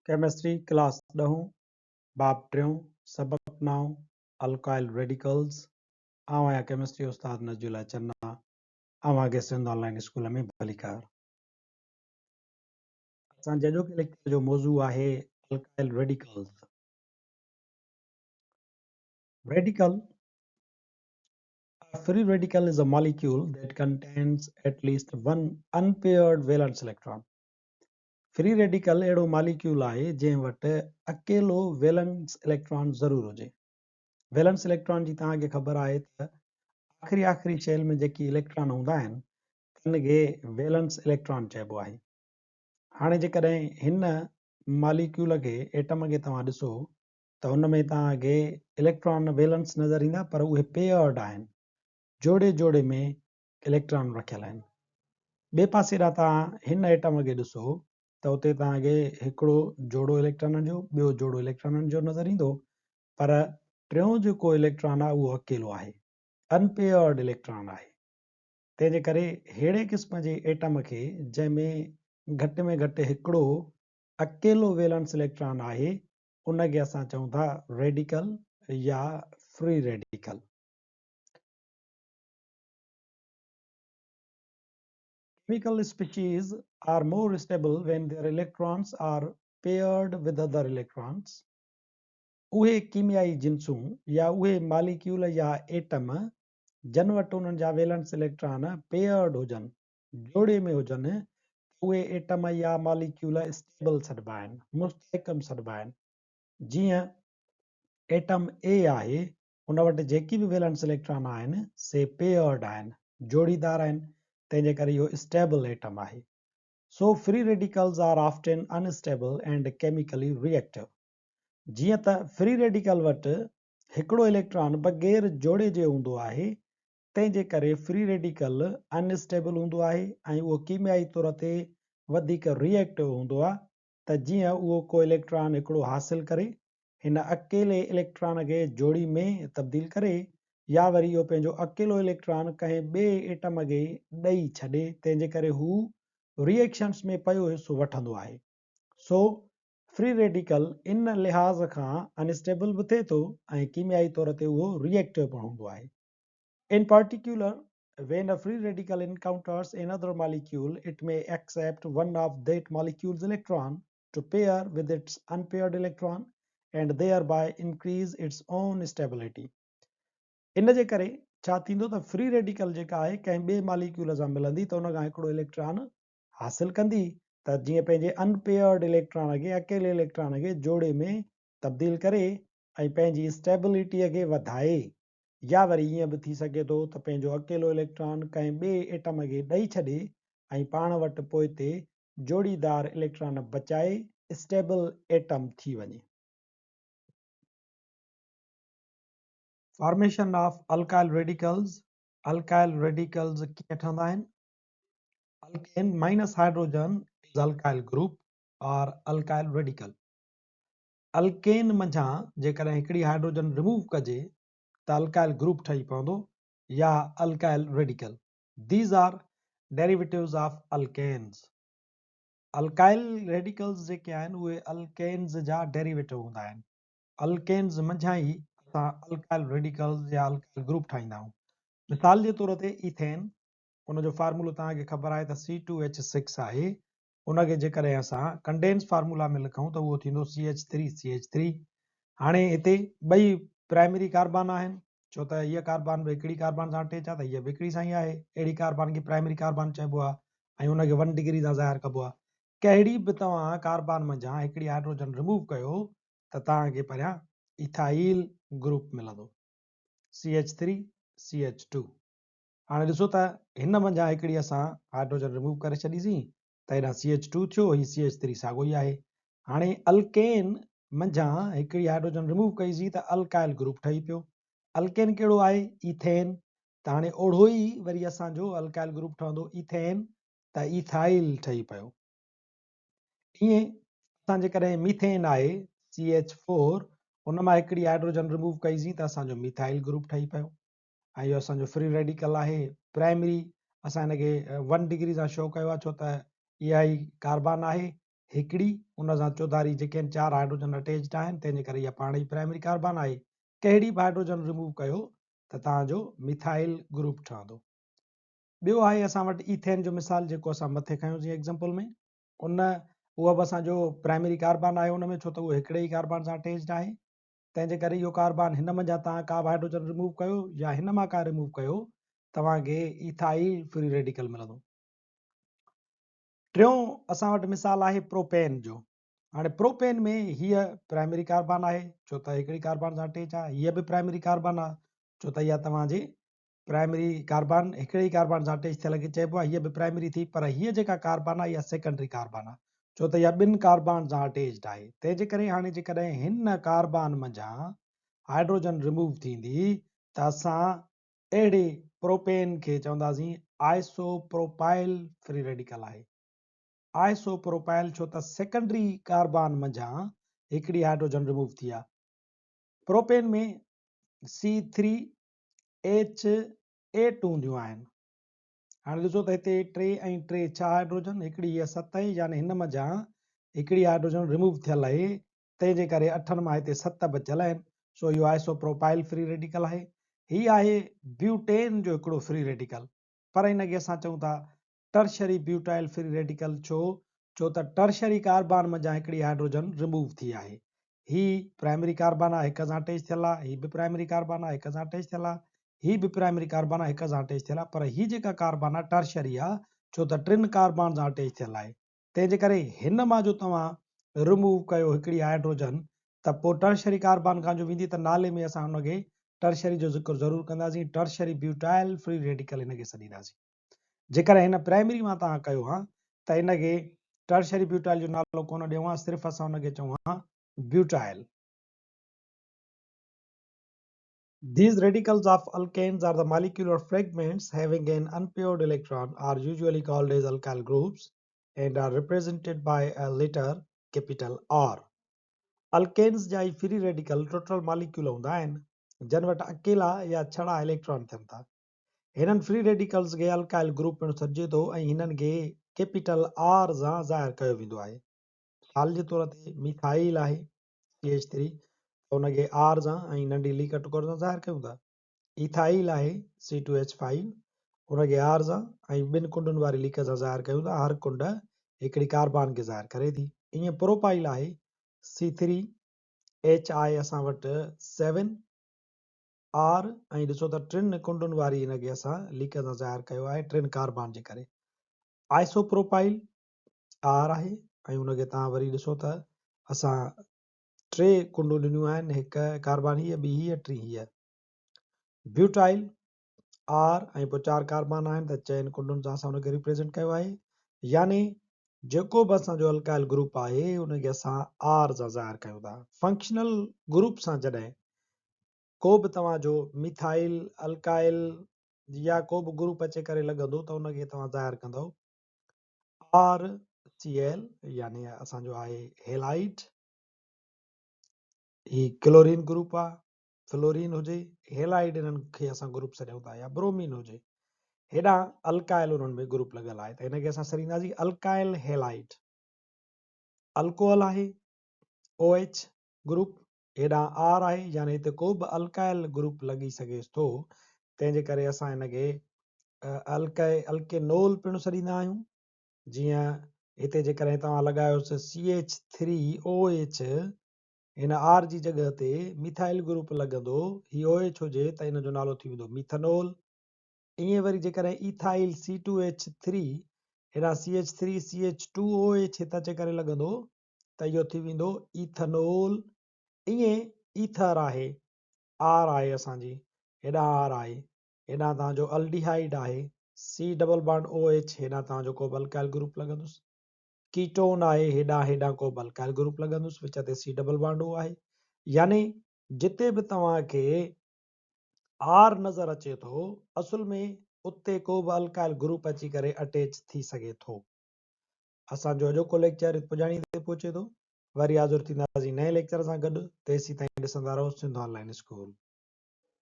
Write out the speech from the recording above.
Chemistry class ڏهون، باب ٽيون، سبق نائون، الڪائل ريڊيڪلز، آئون آهيان ڪيمسٽري استاد نجي الله چنا، اوهان کي سنڌ آن لائين اسڪول ۾ ڀليڪار. اسان جي اڄوڪي ليڪچر جو موضوع آهي alkyl radicals. Radical, A free radical is a molecule that contains at least one unpaired valence electron. Free radical اهڙو ماليڪيول آهي جنهن وٽ اڪيلو ويلنس اليڪٽران ضرور هجي. ويلنس اليڪٽران جي توهان کي خبر آهي ته آخري آخري شيل ۾ جيڪي اليڪٽران هوندا آهن تن کي ويلنس اليڪٽران چئبو آهي. هاڻي جيڪڏهن هن ماليڪيول کي ايٽم کي توهان ڏسو ته ان ۾ توهان کي اليڪٽران ويلنس نظر ايندا پر اهي پيئرڊ آهن جوڙي جوڙي ۾ اليڪٽران رکيل آهن. ٻئي پاسي ڏانهن توهان هن ايٽم کي ڏسو ته اتي توهان کي هڪڙو جوڙو اليڪٽرانن جو ٻيو جوڙو اليڪٽرانن جو نظر ايندو پر ٽيون جيڪو اليڪٽران آهي اهو اڪيلو آهي انپيئرڊ اليڪٽران آهي تنهن جي ڪري ههڙي قسم جي ايٽم کي جنهن ۾ گهٽ ۾ گهٽ هڪڙو اڪيلو ويلنس اليڪٽران آهي ان کي اسان چئون ٿا ريڊيڪل يا free radical. Chemical species are more stable when their electrons are paired with other electrons. اهي ڪيميائي جنسون يا اهي ماليڪيول يا ايٽم جن وٽ انهن جا ويلنس اليڪٽران پيئرڊ هجن، جوڙي ۾ هجن، ته اهي ايٽم يا ماليڪيول اسٽيبل سڏبا آهن، مستحڪم سڏبا آهن. جيئن ايٽم A آهي، ان وٽ جيڪي به ويلنس اليڪٽران آهن سي پيئرڊ آهن، جوڙيدار آهن، تنهن جي ڪري اهو اسٽيبل ايٽم آهي. So free radicals are often unstable and chemically reactive. جيئن ته فري ريڊيڪل وٽ هڪڙو اليڪٽران بغير جوڙي جي هوندو آهي، تنهن جي ڪري فري ريڊيڪل ان اسٽيبل هوندو آهي ۽ اهو ڪيميائي طور تي وڌيڪ ري ايڪٽو هوندو آهي ته جيئن اهو ڪو اليڪٽران هڪڙو حاصل ڪري، هن اڪيلي اليڪٽران کي جوڙي ۾ تبديل ڪري يا وري اهو پنهنجو اڪيلو اليڪٽران ڪنهن ٻئي ايٽم کي ڏئي ڇڏي، تنهن جي ڪري هو ري ايڪشنز ۾ پيو حصو وٺندو آهي. سو فري ريڊيڪل ان لحاظ کان ان اسٽيبل به ٿئي ٿو ۽ ڪيميائي طور تي اهو ري ايڪٽو پڻ هوندو آهي. In particular, when a free radical encounters another molecule, it may accept one of that molecule's electron to pair with its unpaired electron and thereby increase its own stability. ان جي ڪري ڇا ٿيندو ته فري ريڊيڪل جيڪا آهي ڪنهن ٻئي molecule سان ملندي ته ان کان هڪڙو اليڪٽران حاصل ڪندي ته جيئن پنهنجي انپيئرڊ اليڪٽران کي اڪيلي اليڪٽران کي جوڙي ۾ تبديل ڪري ۽ پنهنجي اسٽيبلٽي کي وڌائي. يا وري ائين به ٿي سگهي ٿو ته پنهنجو اڪيلو اليڪٽران ڪنهن ٻئي ايٽم کي ڏئي ڇڏي ۽ پاڻ وٽ پوئتي جوڙيدار اليڪٽران بچائي اسٽيبل ايٽم ٿي وڃي. Formation of alkyl radicals, alkyl radicals ڪيئن ٺهندا آهن؟ Alkane minus hydrogen is alkyl group or alkyl radical. Alkane منجهان جيڪڏهن هڪڙي هائيڊروجن ريموو ڪجي ته الڪائل گروپ ٺهي پوندو يا alkyl radical. These are derivatives of alkanes. Alkyl radicals جيڪي آهن اهي الڪينز جا ڊيريويٽو هوندا آهن. الڪينز منجهان ئي اسان الڪائل ريڊيڪلز يا الڪائل گروپ ٺاهيندا آهيون. مثال جي طور تي ايٿين، ان جو فارمولو توهان کي خبر آهي ته سي ٽو ايڇ سڪس آهي. ان کي جيڪڏهن اسان ڪنڊينس فارمولا ۾ لکون ته اهو ٿيندو C H three C H three. هاڻي هتي ٻئي پرائمري ڪاربان آهن ڇو ته هيء ڪاربان به هڪڙي ڪاربان سان اٽيچ آهي ته هيء به هڪڙي سان ئي آهي. اهڙي ڪاربان کي پرائمري ڪاربان چئبو آهي ۽ ان کي ون ڊگري سان ظاهر ڪبو آهي. ڪهڙي به توهان ڪاربان منجهان هڪڙي هائيڊروجن ريموو ڪيو ته توهان کي پريان ايٿائيل گروپ ملندو C H three C H two. هاڻي ڏسو ته هن منجهان هڪڙي اسان هائيڊروجن ريموو ڪري ڇڏيسين ته هيڏانهن سي ايڇ ٽو ٿيو، هي سي ايڇ ٿري ساڳو ئي آهي. هاڻي الڪين منجهان هڪڙي هائيڊروجن ريموو ڪئيسين ته الڪائل گروپ ٺهي پيو. الڪين ڪهڙو آهي؟ ايٿين. ته هاڻي اوڙهو ئي وري اسان جو الڪائل گروپ ٺهندو ايٿين ته ايٿائل ٺهي پيو. ائين اسان جيڪڏهن ميٿين آهي سي ايڇ فور ان مان هڪڙي هائيڊروجن ريموو ڪئيسين ته اسان جو ميٿائل گروپ ٺهي پيو. ۽ اهو اسان جو فري ريڊيڪل آهي پرائمري اسان هن کي ون ڊگري سان شو ڪيو آهي ڇو ته اها ئي ڪاربان آهي هڪڙي، ان سان چوڌاري جيڪي آهن چار هائيڊروجن اٽيچڊ آهن، تنهن جي ڪري اها پاڻ ئي پرائمري ڪاربان آهي. ڪهڙي به هائيڊروجن ريموو ڪيو ته توهان جو ميٿائل گروپ ٺهندو. ٻيو آهي اسان وٽ ايٿين جو مثال جيڪو اسان مٿي کنيوسين ايگزامپل ۾، ان اهو به اسان جو پرائمري ڪاربان آهي ان ۾ ڇو ته اهو هڪڙي ئي ڪاربان سان اٽيچڊ آهي، تنهن جي ڪري اهو ڪاربان هن منجهان توهان ڪا به هائيڊروجن ريموو ڪيو يا هن مان ڪا ريموو ڪيو توهان کي ايٿائل فري ريڊيڪل ملندو. ٽيون اسان وٽ مثال آهي پروپين جو. هاڻي پروپين ۾ هيء پرائمري ڪاربان آهي ڇو ته هڪڙي ڪاربان سان اٽيچ آهي، هيء به پرائمري ڪاربان آهي ڇو ته اها توهان جي پرائمري ڪاربان هڪڙي ئي ڪاربان سان اٽيچ ٿيل کي چئبو آهي، هيء به پرائمري ٿي پر هيء جيڪا ڪاربان آهي اها سيڪنڊري ڪاربان آهي ڇو ته اها ٻن ڪاربان سان اٽيچڊ آهي، تنهن جي ڪري هاڻي جيڪڏهن هن ڪاربان منجهان هائيڊروجن ريموو ٿيندي ته اسان اهڙي پروپين کي چونداسين آئسو پروپائل فري ريڊيڪل آهي. آئسو پروپائل ڇو ته سيڪنڊري ڪاربان منجهان هڪڙي هائيڊروجن ريموو ٿي آهي. پروپين ۾ سي ٿري ايڇ ايٽ هونديون آهن. هاڻي ڏسو ته هتي ٽي ۽ ٽي ڇهه هائيڊروجن، هڪڙي هيء ست آهي يعني هن منجهان هڪڙي هائيڊروجن ريموو ٿيل آهي تنهن جي ڪري اٺن مان هتي ست بچيل آهن، سو اهو آئسو پروپائل فري ريڊيڪل آهي. هي آهي بيوٽين جو هڪڙو فري ريڊيڪل، پر ان کي اسان چئون ٿا ٽرشري بيوٽائل فري ريڊيڪل ڇو؟ ڇو ته ٽرشري ڪاربان منجهان هڪڙي هائيڊروجن ريموو ٿي آهي. هي پرائمري ڪاربان آهي هڪ سان اٽيچ ٿيل آهي، هي به پرائمري ڪاربان آهي هڪ سان اٽيچ ٿيل آهي، هي به پرائمري ڪاربان آهي هڪ سان اٽيچ ٿيل آهي، پر هي جيڪا ڪاربان آهي ٽرشري آهي ڇو ته ٽن ڪاربان سان اٽيچ ٿيل آهي. تنهن جي ڪري هن مان جو توهان رموو ڪيو هڪڙي هائيڊروجن ته پوء ٽرشري ڪاربان کان جو ويندي ته نالي ۾ اسان ان کي ٽرشري جو ذڪر ضرور ڪنداسين ٽرشري بيوٽائل فري ريڊيڪل هن کي سڏينداسين. جيڪڏهن هن پرائمري مان توهان ڪيو ها ته ان کي ٽرشري بيوٽائل جو نالو ڪونه ڏيون ها صرف اسان ان کي چئون ها butyl. These radicals of alkanes are the molecular fragments having an unpaired electron are usually called as alkyl groups and are represented by a letter capital R. Alkanes جا هي فري ريڊيڪل ٽوٽل ماليڪيول هوندا آهن، جن وٽ اڪيلا يا ڇڙا electron ٿين ٿا. هنن فري ريڊيڪلز کي الڪائل گروپ پڻ سڏجي ٿو ۽ هنن کي ڪيپيٽل آر سان ظاهر ڪيو ويندو آهي. مثال جي طور تي ميٿائل آهي CH3 ته ان کي آر سان ۽ ننڍي ليڪ ٽڪر سان ظاهر ڪيون ٿا. ايٿائل آهي سي ٽو ايڇ فائيو ان کي آر سان ۽ ٻن ڪنڊن واري ليڪ سان ظاهر ڪيون ٿا هر ڪنڊ هڪڙي ڪاربان کي ظاهر ڪري ٿي. ائين پروپائل آهي سي ٿري ايڇ آهي اسان وٽ سيون آر ۽ ڏسو ته ٽن ڪنڊن واري ان کي اسان ليڪ سان ظاهر ڪيو آهي ٽن ڪاربان جي ڪري. آئسو پروپائل آر آهي ۽ ان کي توهان وري ڏسو ته اسان ٽي ڪنڊون ڏنيون آهن هڪ ڪاربان هيء ٻي هيء ٽين هيء. بيوٽائل آر ۽ پوء چار ڪاربان آهن ته چئن ڪنڊن سان اسان ان کي ريپريزنٽ ڪيو آهي يعني جيڪو به اسان جو الڪائل گروپ آهي ان کي اسان آر سان ظاهر ڪيون ٿا. فنڪشنل گروپ سان جڏهن ڪو به توهان جو ميٿائل، الڪائل يا ڪو به گروپ اچي ڪري لڳندو ته ان کي توهان ظاهر ڪندؤ آر سي ايل يعني اسان جو آهي هيلائيڊ، هي ڪلورين گروپ آ، فلورين هجي، هيلائيڊ انهن کي اسان گروپ سڏيون ٿا يا برومين هجي، هيڏانهن الڪائل انهن ۾ گروپ لڳل آهي ته هن کي اسان سڏينداسين الڪائل هيلائيڊ. الڪوهل آهي او ايڇ گروپ، هيڏانهن آر آهي يعني هتي ڪو به الڪائل گروپ لڳي سگهي ٿو، تنهن جي ڪري اسان هن کي الڪينول پڻ سڏيندا آهيون. جيئن هتي جيڪڏهن توهان لڳايوس C H three O H, هن آر جي جڳهه تي ميٿائل گروپ لڳندو، هي او ايڇ هجي ته ان جو نالو ٿي ويندو ميٿنول. ائين وري جيڪڏهن ايٿائل سي ٽو ايڇ ٿري، هيڏانهن C H three C H two O H هت اچي ڪري لڳندو ته اهو ٿي ويندو ايٿنول. ائين ايٿر آهي، آر آهي اسان جي، هيڏانهن آر آهي، هيڏانهن توهان جو الڊيهائيڊ آهي، C double bond O H, هيڏانهن توهان جو ڪو به الڪائل گروپ لڳندس. ڪيٽون آهي، هيڏانهن هيڏانهن ڪو به الڪائل گروپ لڳندس، وچ تي سي ڊبل بانڊ او آهي. يعني جتي به توهان کي آر نظر اچي ٿو، اصل ۾ اتي ڪو به الڪائل گروپ اچي ڪري اٽيچ ٿي سگهي ٿو. اسان جو اڄوڪو ليڪچر هت پڄاڻي تي پهچي ٿو. وري حاضر ٿينداسين نئين ليڪچر سان گڏ، تيسين تائين ڏسندا رهو سنڌ آن لائين اسڪول.